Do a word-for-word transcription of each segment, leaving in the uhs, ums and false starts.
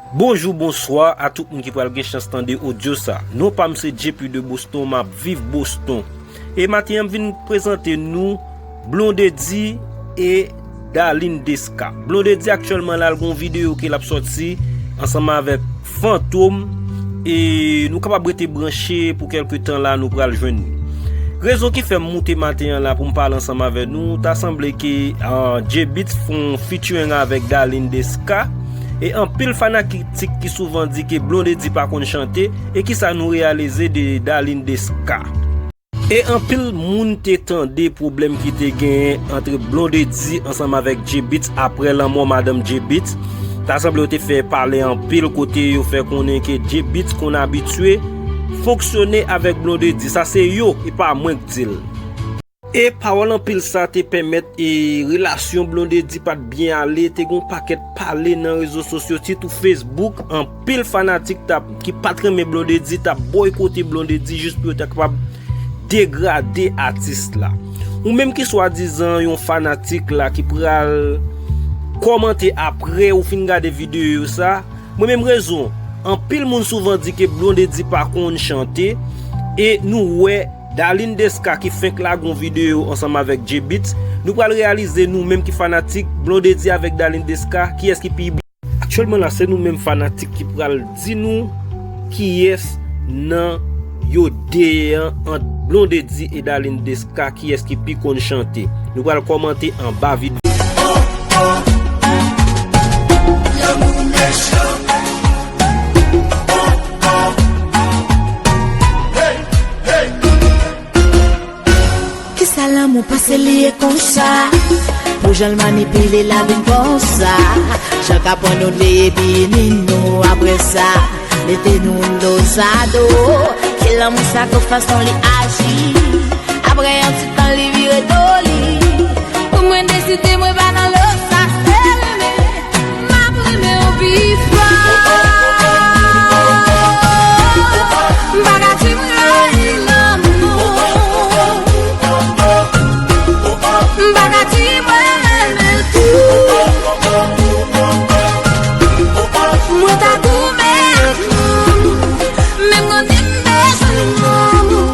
Bonjou, bonswa a tout moun ki pral gen chans tande odyo sa. Non pa m se J P de Boston, m ap viv Boston. E maten an m vin prezante nou Blondedy e Darline Desca. Blondedy aktyèlman la, l gon videyo ke l ap sòti ansanm avèk Fantom. E nou kapab rete branche pou kèlke tan la, nou pral jwenn li. Rezon ki fè m moute maten an la pou m pale ansanm avè nou, ta sanble ke, ah, J-Beatz fè yon featuring avèk Darline Desca. E anpil fanatik ki souvan di ke Blondedy pa konn chante, e kisa nou reyalize de Darline Desca? E anpil moun te tande pwoblèm ki te genyen ant Blondedy ansanm avèk J-Beatz apre lanmò madanm J-Beatz. Ta sanble yo te fè pale anpil kote yo fè konnen ke J-Beatz konn abitye fonksyone avèk Blondedy. Sa se yo, e pa mwen k di l. E pawòl anpil sa te pèmèt e relasyon Blondedy pa t byen ale, te gon pakèt pale nan rezo sosyo, sitou Facebook, anpil fanatik t ap, ki pa t renmen Blondedy, t ap bòykote Blondedy jis pou yo ta kapab degrade atis la. Ou menm ki swadizan yon fanatik la ki pral kòmante apre ou fin gade videyo sa, mwen menm rezon, anpil moun souvan di ke Blondedy pa konn chante, e nou wè Darline Desca ki fenk lage yon videyo ansanm avèk J-Beatz, nou pral reyalize nou menm ki fanatik Blondedy avèk Darline Desca, kiyès ki pi byen. Aktyèlman la, se nou menm fanatik ki pral di nou kiyès nan yo de an ant Blondedy e Darline Desca, kiyès ki pi konn chante. Nou pral kòmante anba videyo. Kisa lanmou pase li ye konsa? Pou jan l manipile la vin konsa. Jan k ap pran nou li epi ni nou apre sa. Mete nou do sa do. Ki lanmou sa kou fason li aji? Apre yon ti tan li vire do li. Pou mwen deside mwen pa nan lo sa se renmen. M ap renmen w pi fò. M pa ka di m rayi lanmou. M pa ka di mwen renmen l tou. Mwen ta goumen ak lanmou. Men m konnen m bezwen lanmou.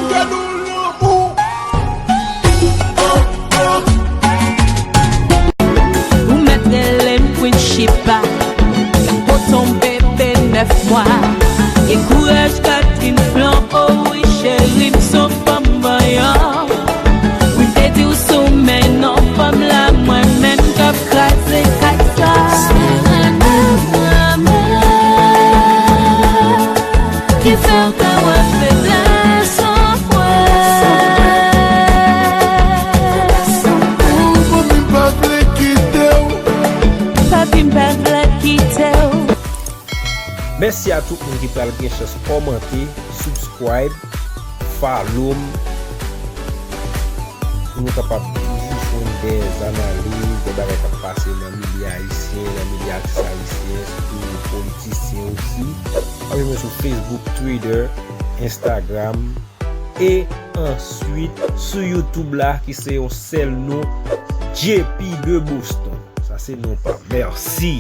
Ou mèt rele m Queen Chipa, poton bebe nèf mwa. Gen kouraj Catherine Flan, o wi cheri, m se yon fanm vanyan. Wi, m te di w sou men non fanm la, mwen menm k ap kraze kay sa. Serena mama, ki fè w ka wè feblès an mwen. Ou papi m pa vle kite w. Papi m pa vle kite w. Mèsi a tout moun ki pral gen chans kòmante, subscribe, follow m. Pou nou kapab toujou jwenn de zanaliz, de bagay k ap pase nan milye ayisyen, nan milye atis ayisyen, sitou politisyen osi. Abòne sou Facebook, Twitter, Instagram, e answit sou YouTube la, ki se yon sèl non, J P de Boston. Sa se non pa m. Mèsi.